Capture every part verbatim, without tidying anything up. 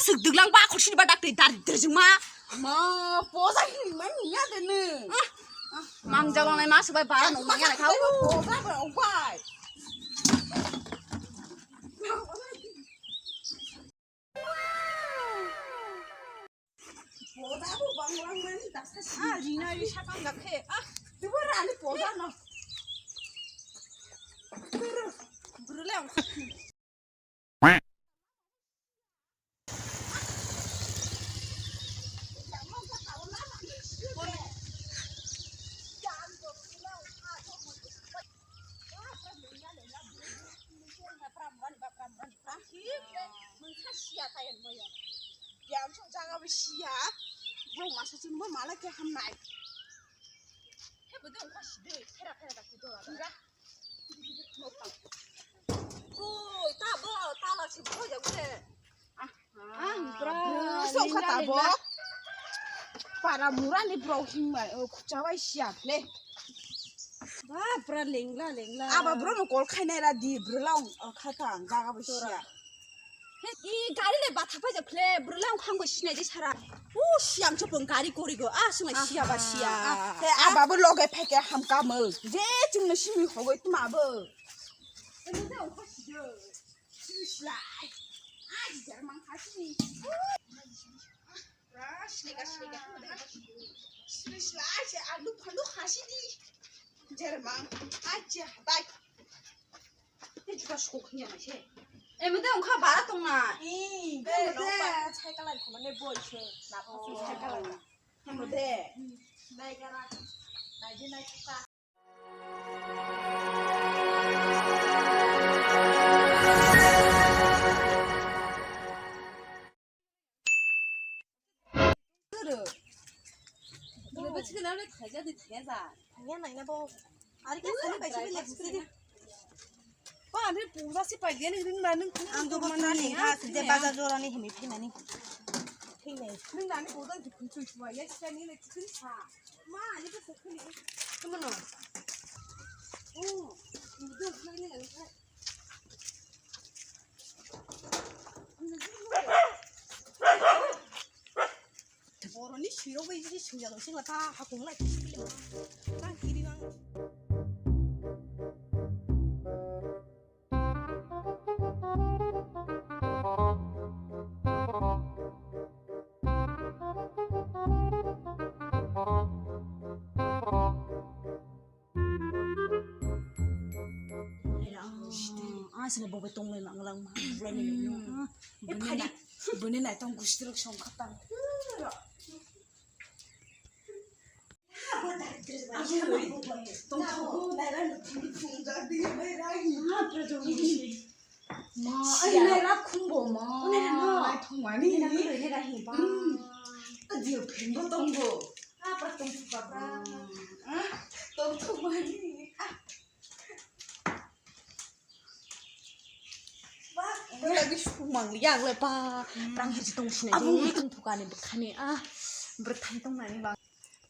Sik dwglang ba khorsi ba dak twi dari dari jwng ma. Ma, poza hin man ya de ne. Mang jalo nai ma subai bara no mang ya kha. Poza ba o bai. Poza bo bang bang man ta sa si. Ah, rina ri sa kang ga khe. Ah, tu bo ra ni poza no. Bru le ang. Oi, ta bo, ta la si bo ya gule. Ah, bro, so lengla, kha ta bo. Lengla. Para mura ni bro himbai, o khucha bai siya le. Ba, bra lengla, lengla. Aba bro no call khainai ra di, bro la, o kha ta, jaga bai siya. He, i gari le batha pai ja phle, bro la khang bai sinai je sara. U siam chopong gari kori go, a sungai siya ba siya. Ah, he, ah. Aba bo loge phai ke ham ka mo. Je chung no simi hogoi tma bo. Eno de ongkha siya. Sini slai. Ai, jar mang kha sini. Ah, sini ka, sini ka. Sini slai, se alu phalu kha sini. Jar mang. Ai, je, bai. Te juta suk hiya na se. E, mode ongkha bara tong na. Ih, emo de. Sai kalai khoma ne boi se. Na pha sai kalai. Emo de. Nai gara. Nai de nai ta. Bwlai bwswk nang le thaija di thaija. Thangya naina bo. Ari ka sani bai sini le sini. Ba ani puja si pai dia ning ring na ning. Ang do ma ni ha se je bazar jora ni himi phi mani. Thik nai. Ning nani puja di khun chui chui ya sani le chui sa. Ma ani ko khun ni. Kumano. Oh. Ni do khun ni le. Boroni sirok bai jisi sujalo sing ta hakung lai. Tang kiri bang. Asle bo bai tong lai mang lang ma, bulai ni no. E phari. Bini nai tong gusti rok song khatang. Tong tong. Ma, ai nai ra khumbo ma. Nai ra no. Ai thong mani. Nai ra khumbo, nai ra hi ba. Hmm. Adio phengbo tongbo. Apa tong ba ba. Ah, tong tong mani. Ah. Ba, lagi sumang liang le ba. Prang hiji tong sini. Abo tong thukani bukhani. Ah, berthai tong nani ba.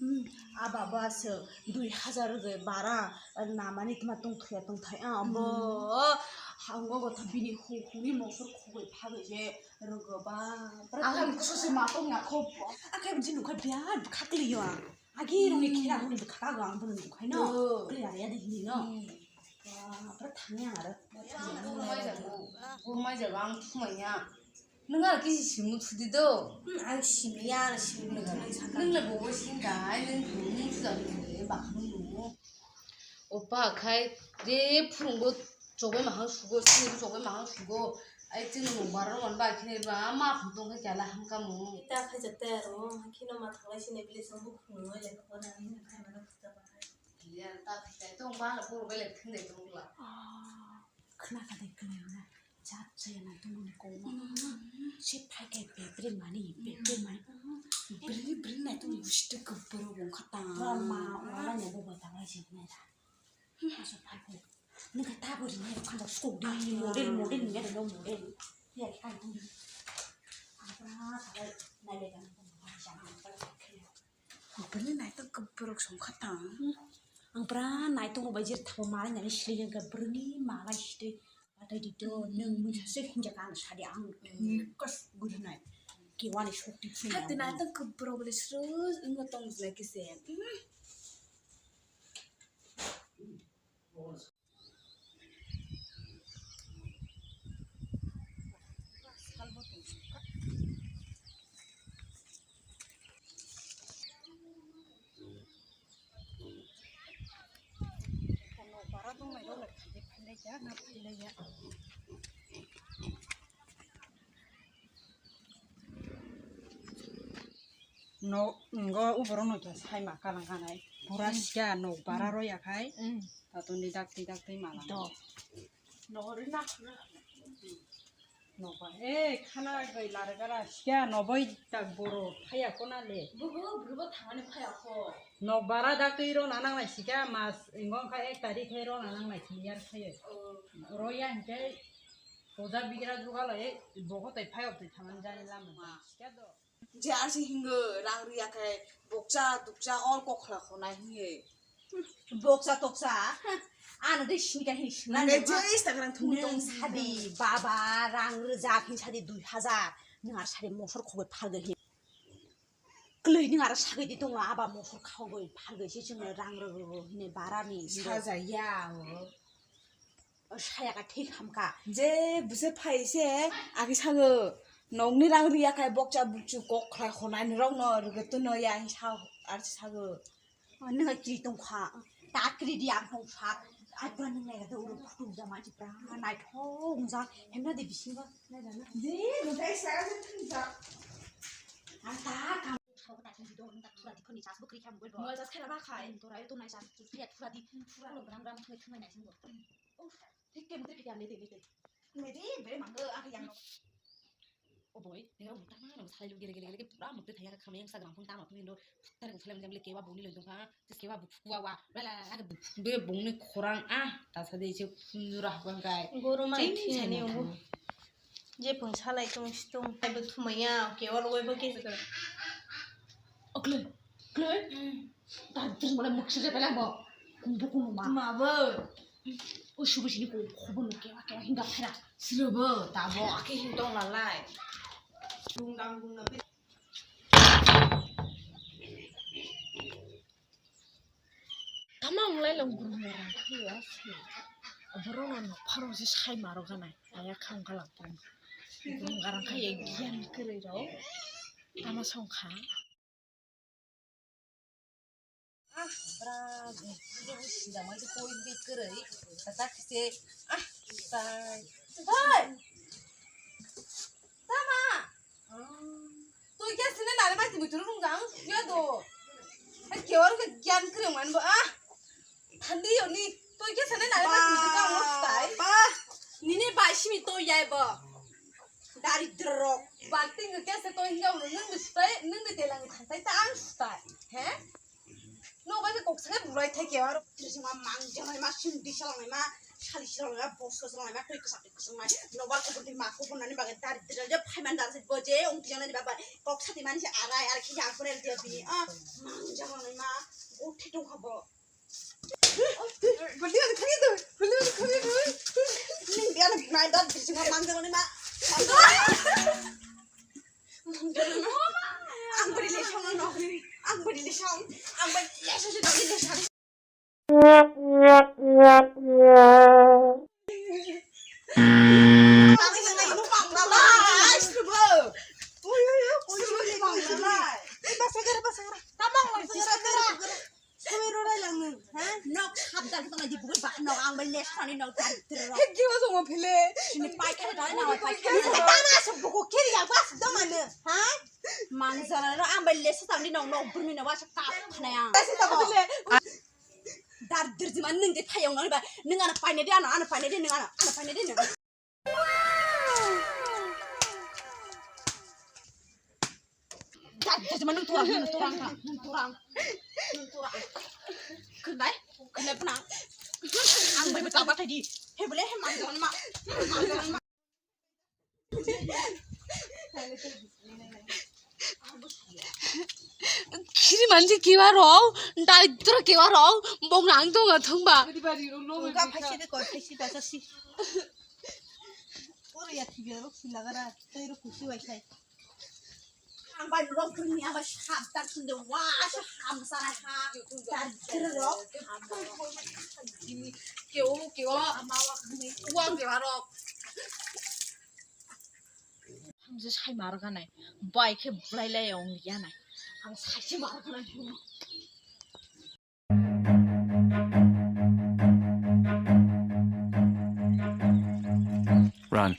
Hmm, aba ba se dui hazar ge bara namani tma tong thuya tong thai a bo. Hango go tha bini hu hu ni mosor khugoi phagoi je rogo ba. Ang kusu se ma tong ya kho. Akai bini nukha biya khakli yo. Agi rong ni khira rong ni khaka go ang bini nukha no. Kli ya ya de hini no. Ba, pra thangya aro. Gurmai jago. Gurmai jago ang thumai ya. Nwng aro kisi simu thudi do. Hmm, ang simi ya, ang simi thudi saka. Nwng le bobo sing da, ai nwng bo nwng suda nwng le ba nwng bo. Opa khai je phurung bo chobai mahang sugo, sini bo chobai mahang sugo. Ai chini mo baro man ba khine ba ma phung tong khai kala ham ka mo. Ita khai jate aro, khino ma thalai sini bile sang bo phung no le ko na ni khai ma na phuta ba khai. Ya ta khai tong ba la bo bele thing de tong la. Ah, khna ka de kle na. Chat chaya nai tongmani kok no. Se phai kai bebri mani, bebri mani. Bri, bri nai tong gusti kubur wng kha ta. Rama, wala ne bo bai ta wai jeng nai da. Aso phai ko. Nung ka ta bo ri nai khanda skok di, model, model, model, model. Ya, kai tong. Abra, ta wai, nai le kan tong, wai jang, wai jang. Bini naitok khe borok song kha tang. Ang pura naitok rok bai jera thabo malai nani sri jang khe bwrwini malai sri batai di do. Nwng mui sa se hinja kang sadi ang nikas guri nai. Kiwani shorti phunai. Hati na tang kubro bole sru ingo tong jina kise. No, ngo uboro no khe sai ma kalang kanai. Pura siya no bara roya khai. Tatoni dak ti dak ti mala. Do. No ri na. No ba. Eh, khana gai lare gara siya no boi tak boro phaya kona le. Bubu, bubu thangani phaya ko. No bara dak ti ro nanang lai sika mas ngo kha ek tarik hai ro nanang lai siyar khaye. Roya hingke. Puja bigra jugalo e, bogo tai phayok tai thaman jani lama. Siya do. Je arsi hingo rang riya khai boksa tuksa ol kokla khonai hinge. Boksa toksa, ano de singka hin singna. Nge je Instagram thumui tong sadi baba rang rwjak hin sadi dui hajar. Nang ar sadi mosor khogoi phalgoi hin. Kloi nang ar sagoi di tongo aba mosor khogoi phalgoi se chwng rang rw rw hine bara ni. Sajaya o. O saya ka thik hamka. Je bwse phai se agi sago nokni rang riya khai bokcha bukchu kok khlai khonai ni rok no rwgwtwno ya hi sa ar sago. O nwnga kiri tongkha. Ta kiri di ang tong sak. Ai pura nwngnai ga do uro phutu ja manchi pura naithok wngjak. Hemna de bisingo nai da na. Je no dai sa ga thung ja. Ang ta kam. Thura di khoni chas bukri kham goi bo. Mobile charge khe lama khai. Tora yo to nai chas tu ya thura di thura lo gram gram thungai thungai nai sing bo. Oh, thik ke mute phikya mete mete. Mete be mang go a yang. O boy, nega mutang ma ro sai lo gere gere gere pura mute thaya kha yang sa gram phone tano phone lo. Tar ko thale mle kewa boni lo dong kha. Kewa bu kuwa wa. Bela la be boni khorang a. Ta sa de se kunjura hapang kai. Goro mai thini o. Je pung salai tong si tong. Ai bo thumaya, ke ol wai bo ke. Okle, okle. Ta drum wala muksu je pela bo. Kumbu kumu ma. Ma bo. O shubu sini ko khobo no kewa kewa hinga phera. Silo bo, ta bo ake hin tong lalai. Dung dang dung na. Tama wng lai lang gurung garang khe ya se. Aborok no nok pharo se sai ma rok ganai. Aya kha wng kha lang pung. Gurung garang kha ya giyan kwrwi rok. Tama song kha. Ah, bra, sida mai koi kwrwi. Tata kise, ah, tai. Hoi! Tama! Tui khe sene nare bai tini turu rung jang ya do. Ai kewar ke gyan kre man bo ah. Thandi yoni tui khe sene nare bai tini ka mo tai. Ba nini bai simi to yai bo. Dari drok. Balting ke se to hinga ulo nung de stai nung de telang thantai ta ang stai. He? No bai kok sangai burai thai ke aro. Trisima mang jangai ma sim di salang ma sali salang ma bos ko salang ma tui kasa tui kasa ma. No bai kok di ma kok nani bagai dari drok je phaiman dar se bo je ong jangai ba kok sati mani se arai ar ki yang pore dia bini ah mang jangai ma o thitong khabo. Beli ada kami tu, beli ada kami tu. Ning dia nak naik dar trisima mang jangai ma. Ang beri lesson no, ang beri lesson, ang beri lesson si dagi lesson. Nok sabda kita lagi bukan bah nok ang beri lesson ini nok tadi terus. Hegi mas mau pilih. Ini pakai dah nak pakai. Kita masuk buku kiri ya pas dong mana, ha? Mangjala no ang bai lesa tangdi nong nok burmi no wasa kap khana yang. Dar dirji man nung de thayong nang ba nung ana paine de ana ana paine de nung ana ana paine de nung. Dar dirji man nung turang nung turang ka nung turang nung turang. Kundai kundai puna. Ang bai bata bata di. He bole he mangjala ma mangjala ma. Kiri manji kiwa rok, daitro kiwa rok, bong nang tonga thongba. Uga phaisi de kor phaisi da sasi. Oro ya thibi rok silagara, tei rok kusi wai sai. Ang bai rok ni aba sab tak sinde wa asa ham sana ha. Dar kira rok. Keo keo. Wa keo rok. Ang je sai mar ganai. Bai khe blai lai ong ya nai. Ang sai se mar ganai. Run.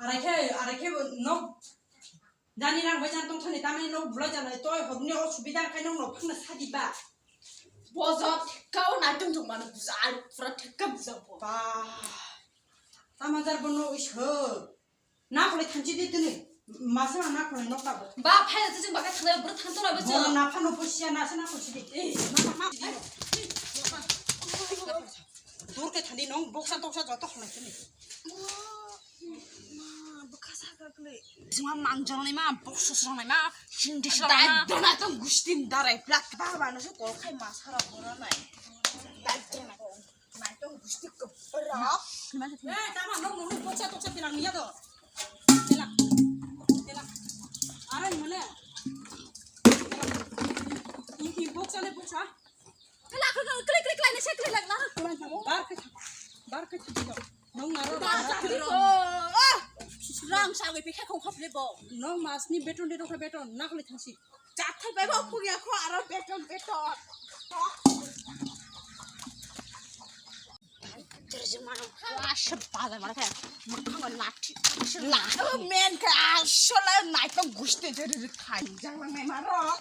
Arai khe, arai khe bo nok. Jani rang bai jan tong thani tamani nok bulai janai toi hobni o subida khai nok nok phangna sadi ba. Bojo thekka o naitung jong mano buja ai pura thekka buja bo. Ba. Tamajar bono is ho. Na khole thanchi di tini. Masa na khole nok ta bo. Ba phai jeng baga thanai bro thanto na bo. Bono na phano posia na se na posi di. Eh, ma ma. Dur khe thani nong boksa toksa joto khlai tini. Ma, bwkha sakha kwlwi. Sima mangjolnai ma, box sosroknai ma, sindis roknai ma. Dai dona tong gustin darai plak ba ba no se kol khai ma sara bora nai. Dai dona tong. Nai tong gusti kebera. Eh, tama no no boksa toksa bilang niya to. Tela. Tela. Arai mole. Ini boksa le boksa. Kla kla kla kla kla ne se kla kla. Bar khe bar khe thang. Nong naro. Bar khe thang. Rang sa wi phe khong khop le bo. Nong masni beton de dokha beton na khole thangsi. Chathai bai bo pugya kho aro beton beton. Terjemano. Wah, sepala mana khe. Makhang lathi. Lathi men khe asol nai tong gusti jeri khai. Jang nang nai maro.